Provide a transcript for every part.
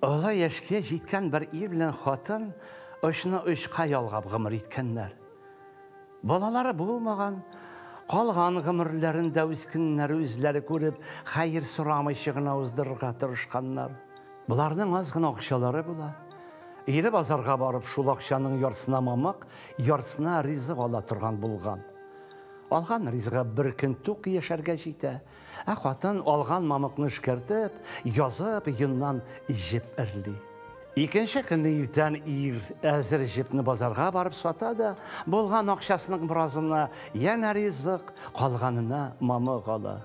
Олы яшькә җиткән бер ир белән хатын очны очка ялгап гомер иткәннәр. Балалары булмаган, калган гомерләрен дә үз көннәре үзләре күреп, хәер сорамыйча гына уздырырга тырышканнар. Боларның аз гына акчалары була. Ире базарга барып, шул акчаның яртысына мамык, яртысына ризык ала торган булган. Алган ризыгы бер көн тук яшәргә җитә. Ә хатын алган мамыкны эшкәртеп, язып, йоннан җеп эрли. Икенче көнне иртән ир әзер җепне базарга барып сата да, булган акчасының беразына янә ризык, калганына мамык ала.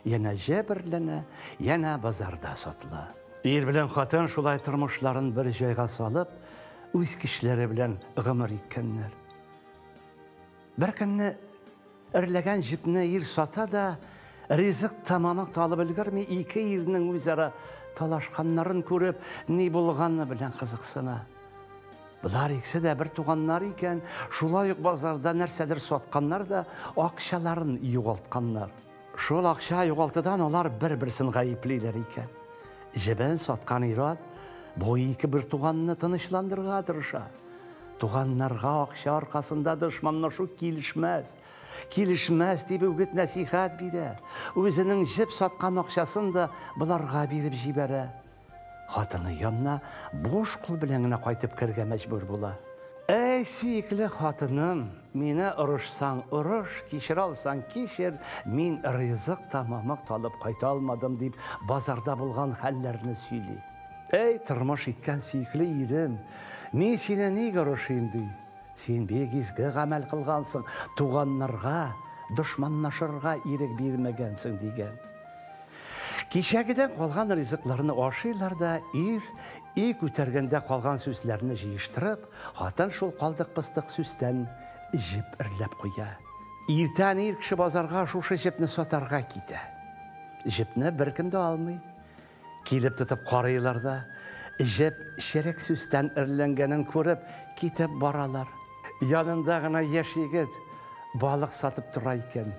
Янә җеп эрләнә, янә базарда сатыла. Ир белән хатын шулай тормышларын бер җайга салып, үз көчләре белән гомер иткәннәр. Бер көнне эрләгән җепне ир сата да, ризык та мамык та алып өлгерми, ике ирнең үзара талашканнарын күреп, ни булганы белән кызыксына. Болар икесе дә бер туганнар икән, шулай ук базарда нәрсәдер сатканнар да, акчаларын югалтканнар. Шул акча югалтудан алар бер-берсен гаеплиләр икән. Җебен саткан ир-ат бу ике бертуганны тынычландырырга тырыша. Туганнарга акча аркасында дошманлашу килешмәс. Килешмәс дип үгет нәсихәт бирә. Үзенең җеп саткан акчасын да боларга биреп җибәрә. Хатыны янына буш кул белән генә кайтып керергә мәҗбүр була. Әй, сөекле хатыным, мине орышсаң орыш, кичерә алсаң кичер, мин ризык та, мамык та алып кайта алмадым, дип базарда булган хәлләрне сөйли. Әй, тормыш иткән сөекле ирем, мин сине ник орышыйм, ди. Син бик изге гамәл кылгансың, туганнарга дошманлашырга ирек бирмәгәнсең, дигән. Кичәгедән калган ризыкларны ашыйлар да, ир, өй күтәргәндә калган сүзләрне җыештырып, хатын шул калдык-пыстык сүстән җеп эрләп куя. Иртән ир кеше базарга шушы җепне сатарга китә. Җепне беркем дә алмый. Килеп тотып карыйлар да, җеп черек сүстән эрләнгәнен күреп, китеп баралар. Янында гына яшь егет балык сатып тора икән.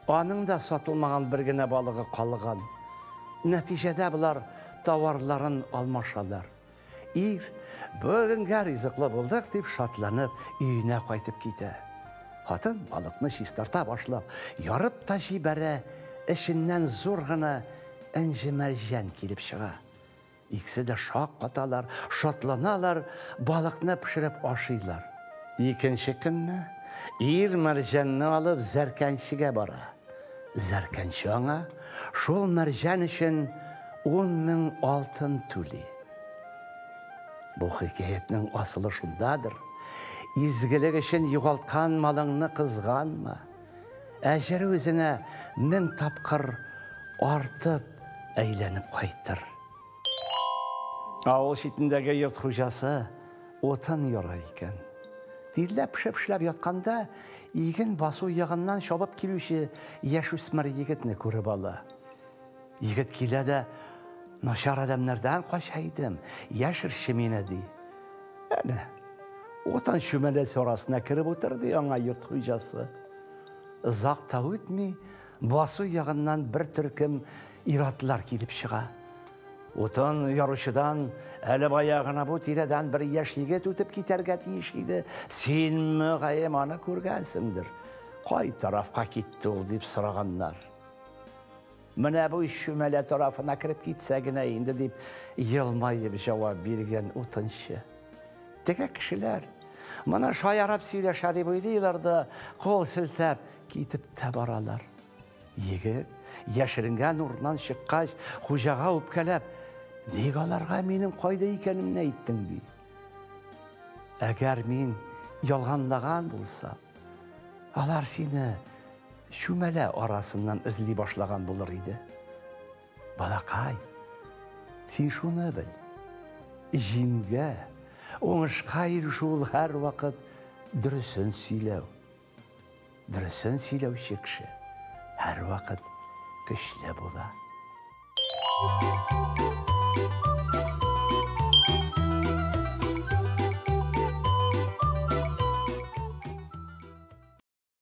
Аның да сатылмаган бер генә балыгы калган. Нәтиҗәдә болар товарларын алмашалар. Ир, бүгенгә ризыклы булдык дип шатланып, өенә кайтып китә. Хатын балыкны чистарта башлап, ярып та җибәрә, эченнән зур гына энҗе-мәрҗән килеп чыга. Икесе дә шаккаталар, шатланалар, балыкны пешереп ашыйлар. Икенче көнне ир мәрҗәнне алып зәркәнчегә бара. Зәркәнче аңа шул мәрҗән өчен 10 000 алтын түли. Бу хикәятнең асылы шундадыр. Изгелек өчен югалткан малыңны кызганма. Әҗере үзеңә 1000 тапкыр артып әйләнеп кайтыр. Авыл читендәге йорт хуҗасы утын яра икән. Тирләп пешеп эшләп ятканда, иген басу ягыннан чабып килүче яшүсмер егетне күреп ала. Егет килә дә, начар адәмнәрдән кача идем, яшерче мине, ди. Әнә, утын чүмәләсе арасына кереп утыр, ди аңа йорт хуҗасы. Озак та үтми, басу ягыннан бер төркем ир-атлар килеп чыга. Утын яручыдан әле бая гына бу тирәдән бер яшь егет үтеп китәргә тиеш иде. Син, мөгаем, аны күргәнсеңдер. Кай тарафка китте ул, дип сораганнар. Менә бу чүмәлә тарафына кереп китсә генә инде, дип елмаеп җавап биргән утынчы. Теге кешеләр моны шаярып сөйләшә дип уйлыйлар да, кул селтәп китеп тә баралар. Егет яшеренгән урыннан чыккач, хуҗага үпкәләп, ник аларга минем кайда икәнемне әйттең, ди. Әгәр мин ялганлаган булсам, алар сине чүмәлә арасыннан эзли башлаган булыр иде. Балакай, син шуны бел. Җиңгә, уңышка ирешү ул һәрвакыт дөресен сөйләү. Дөресен сөйләүче кеше һәрвакыт көчле була.